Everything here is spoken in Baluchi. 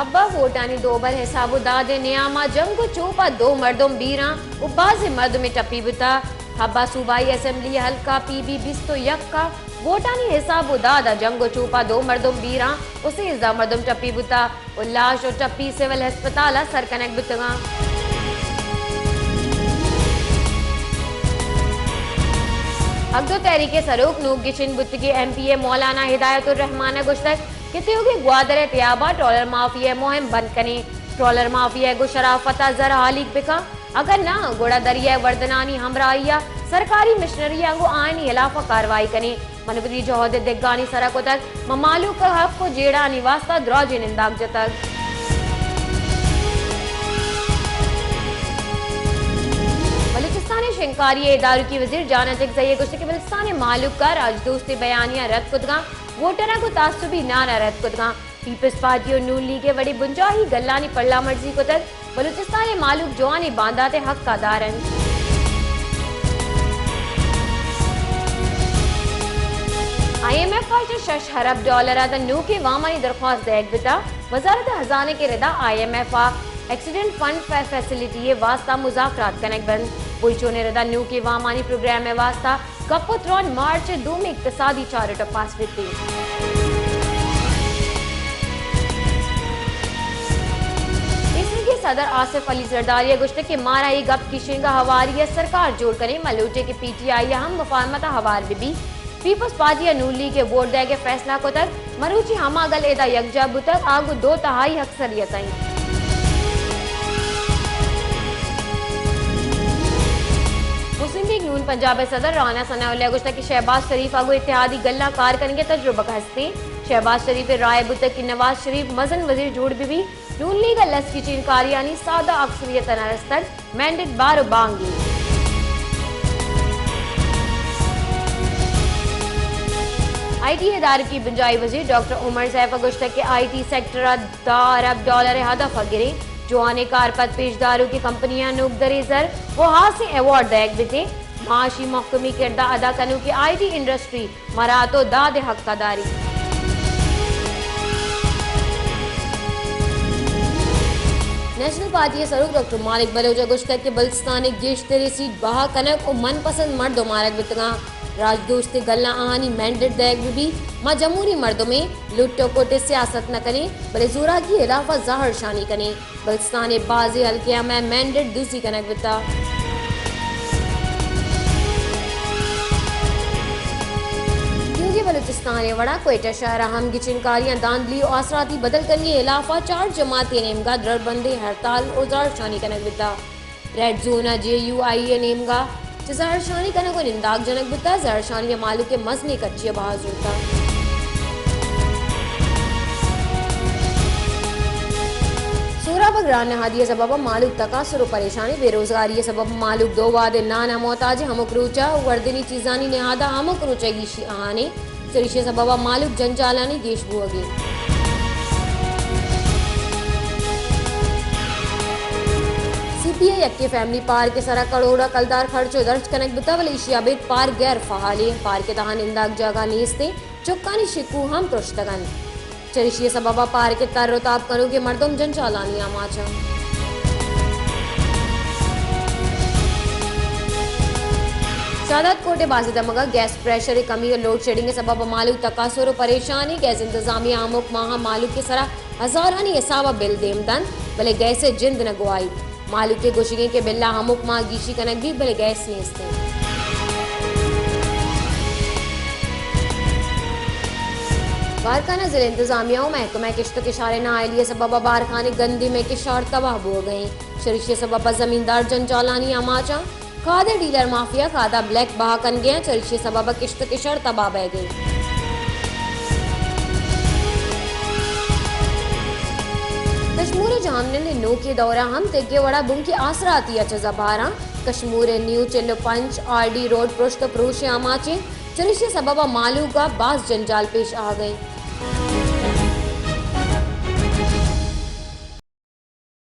حب ءَ ووٹانی دوبر حساب و داد ءِ نیام ءَ جنگ و چوپ ءَ دو مردم بیران و بازیں مردمے ٹپی بوتگ۔ حب ءِ صوبائی اسمبلی حلقہ پی بی بیست و یک ءَ ووٹانی حساب و داد ءَ جنگ و چوپ ءَ دو مردم بیران و سیزدہ مردم ٹپی بوتگ و لاش و ٹپی سول ہسپتال ءَ سر کنگ بوتگ اَنت۔ حق دو تحریک ءِ سروک نوک گچین بوتگیں ایم پی اے مولانا ہدایت الرحمان ءَ گوشتگ کہ تیوگیں گوادر ءِ تیاب ءَ ٹرالر مافیا ءِ مہم بند کنیں۔ ٹرالر مافیا ءَ گوں شرافت ءَ زر ہالیگ بکن، اگاں ناں گڑا دریائے وردنانی ہمراہی ءَ سرکاری مشنری ءَ گوں آیانی ہلاف ءَ کاروائی کنیں۔ من وتی جہد ءِ دگانی سر ءَ کتگ، من مہلوک ءِ حق ءُ جیڑھانی واستہ دراجیں ننداگ جتگ۔ بلوچستان ءِ شنگکاری ءِ ادارکی وزیر جان اجکزئی ءَ گوشتگ کہ بلوچستان ءِ مہلوک ءَ راجدوستیں بیانیہ رد کتگ اَنت، ووٹراں گوں تعصبی نعرہ رد کتگ اَنت۔ پیپلز پارٹی ءُ نون لیگ ءَ وڑیں بنجاہی گلانی پلامرزی کتگ، بلوچستان ءِ مہلوک جوانیں باندات ءِ حق ءَ دار اَنت۔ آئی ایم ایف ءَ چہ شش ارب ڈالر ءَ داں نوکیں وامانی درخواست دئیگ بوتگ۔ وزارت خزانہ ءِ رد ءَ آئی ایم ایف ءَ ایکسیڈنٹ فنڈ فے-، فیسلٹی ءِ واستہ مذاکرات کنگ بنت۔ بوئی چون ءِ رد ءَ نوکیں وامانی پروگرام ءِ واستہ گپ ءُ تران مارچ ءِ دومی اقتصادی چارٹ ءَ پاس بیت۔ پیسریگیں صدر آصف علی زرداری ءَ گوشتگ کہ مارا اے گپ گیشینگ ءَ ہواری ءَ سرکار جوڑ کنیں، ما لوٹیں کہ پی ٹی آئی ءَ ہم مفاہمت ءَ ہوار بہ بیت۔ پیپلز پارٹی ءَ نون لیگ ءَ ووٹ دئیگ ءِ فیصلہ کتگ، مروچی ہما گل ادا یکجاہ بوتگ، آ گوں دو تہائی اکثریت ءَ اِنت۔ مسلم لیگ نون پنجاب ءِ صدر رانا ثناء اللہ ءَ گوشتگ کہ شہباز شریف ءَ گوں اتحادی گلاں کار کنگ ءِ تجربگ ہست اِنت۔ شہباز شریف ءِ رائے بوتگ کہ نواز شریف مزن وزیر جوڑ بہ بیت۔ نون لیگ ءَ لس گچین کاریانی سادہ اکثریت ءَ نہ رستگ، مینڈیٹ بار ءُ بانگ اِنت۔ آئی ٹی ادارکی بنجاہی وزیر ڈاکٹر عمر سیف ءَ گوشتگ کہ آئی ٹی سیکٹر ءَ دہ ارب ڈالر ءِ ہدف ءَ گریں، جوانیں کارپد پیش داروکیں کمپنیاں نوکدریں زر ءُ ہاسیں ایوارڈ دئیگ بیتیں، معاشی محکمی کردار ادا کنوکیں آئی ٹی انڈسٹری مراعات ءُ داد ءِ حق ءَ داری۔ نیشنل پارٹی ءِ سروک ڈاکٹر مالک بلوچ ءَ گوشتگ کہ بلوچستان ءِ گیشتریں سیٹ بہا کنگ ءُ من پسند مردم آرگ بیتگ اَنت۔ راجدوستیں گلاں آہانی مینڈیٹ دئیگ بہ بیت۔ ما جمہوری مردمیں، لٹ ءُ کٹ ءِ سیاست نہ کنیں، بلے زوراکی ءِ ہلاف ءَ زہرشانی کنیں۔ بلوچستان ءِ بازیں حلقہاں مئے مینڈیٹ دزی کنگ بیتگ۔ تیوگیں بلوچستان ءِ وڑا کوئٹہ شہر ءَ ہم گچین کاریاں دھاندلی ءُ آسراتی بدل کنگی ءِ ہلاف ءَ چار جماعتی ءِ نیمگ ءَ دربندیں ہڑتال ءُ زہرشانی کنگ بیتگ۔ ریڈ زون ءَ جے یو آئی ءِ نیمگ ءَ چہ زہرشانی کنگ ءُ ننداگ جنگ بوتگ۔ زہرشانی ءَ مہلوک ءِ مزنیں کچے ءَ بہا زرتگ۔ سوراب ءَ گران نہادی ءِ سبب ءَ مہلوک تکاسر ءُ پریشانی، بے روزگاری ءِ سبب ءَ مہلوک دو وہد ءِ نان ءِ محتاج اِنت، ہمک روچ ءَ وردنی چیزانی نہاد ءَ ہمک روچ ءِ گیشی آہان اِنت۔ چریشی ءِ سبب ءَ مہلوک جنجالانی گیش بوگ ءَ اِنت۔ سی پی ءِ یکیں فیملی پارک ءِ سرا کروڑ ءَ کلدار خرچ ءُ درچ کنگ بوتگ، بلے ایشی ءَ ابید پارک غیر فعال اِنت۔ پارک ءِ تہا ننداگ جاگہ نیست اِنت، چکانی شکو ہم پرشتگ اَنت۔ چریشی ءِ سبب ءَ پارک ءِ تر ءُ تاب کنوکیں مردم جنجالانی آماچ اَنت۔ شہداد کوٹ ءِ بازیں دمگ ءَ گیس پریشر ءِ کمی ءُ لوڈ شیڈنگ ءِ سبب ءَ مہلوک تکاسر ءُ پریشان اِنت۔ گیس انتظامیہ ءَ ہمک ماہ ءَ مہلوک ءِ سرا ہزارانی حساب ءَ بل دیم دنت، بلے گیس ءِ جند نہ گواہیت۔ مہلوک ءِ گوشگ اِنت کہ بل ءَ ہمک ماہ گیشی کنگ بیت، بلے گیس نیست اِنت۔ بارکھان ءِ ضلع انتظامیہ ءُ محکمہ کشت ءُ کشار ءِ نااہلی ءِ سبب ءَ بارکھان ءِ گندیم ءِ کشار تباہ بوگ ءَ اِنت۔ چریشی ءِ سبب ءَ زمیندار جنجالانی آماچ اَنت۔ کھاد ءِ ڈیلر مافیا کھاد ءَ بلیک بہا کنگ ءَ اَنت، چریشی ءِ سبب ءَ کشت ءُ کشار تباہ بئیگ ءَ اِنت۔ کشمور ءِ جہمنند ءِ نوکیں دور ءَ ہم تگ ءِ وڑا بنکی آسراتی ءَ چہ زبہر اَنت۔ کشمور ءِ نیو چل ءُ پنچ آر ڈی روڈ پرشت ءُ پروش ءِ آماچ اِنت، چریشی ءِ سبب ءَ مہلوک ءَ باز جنجال پیش آہگ ءَ اِنت۔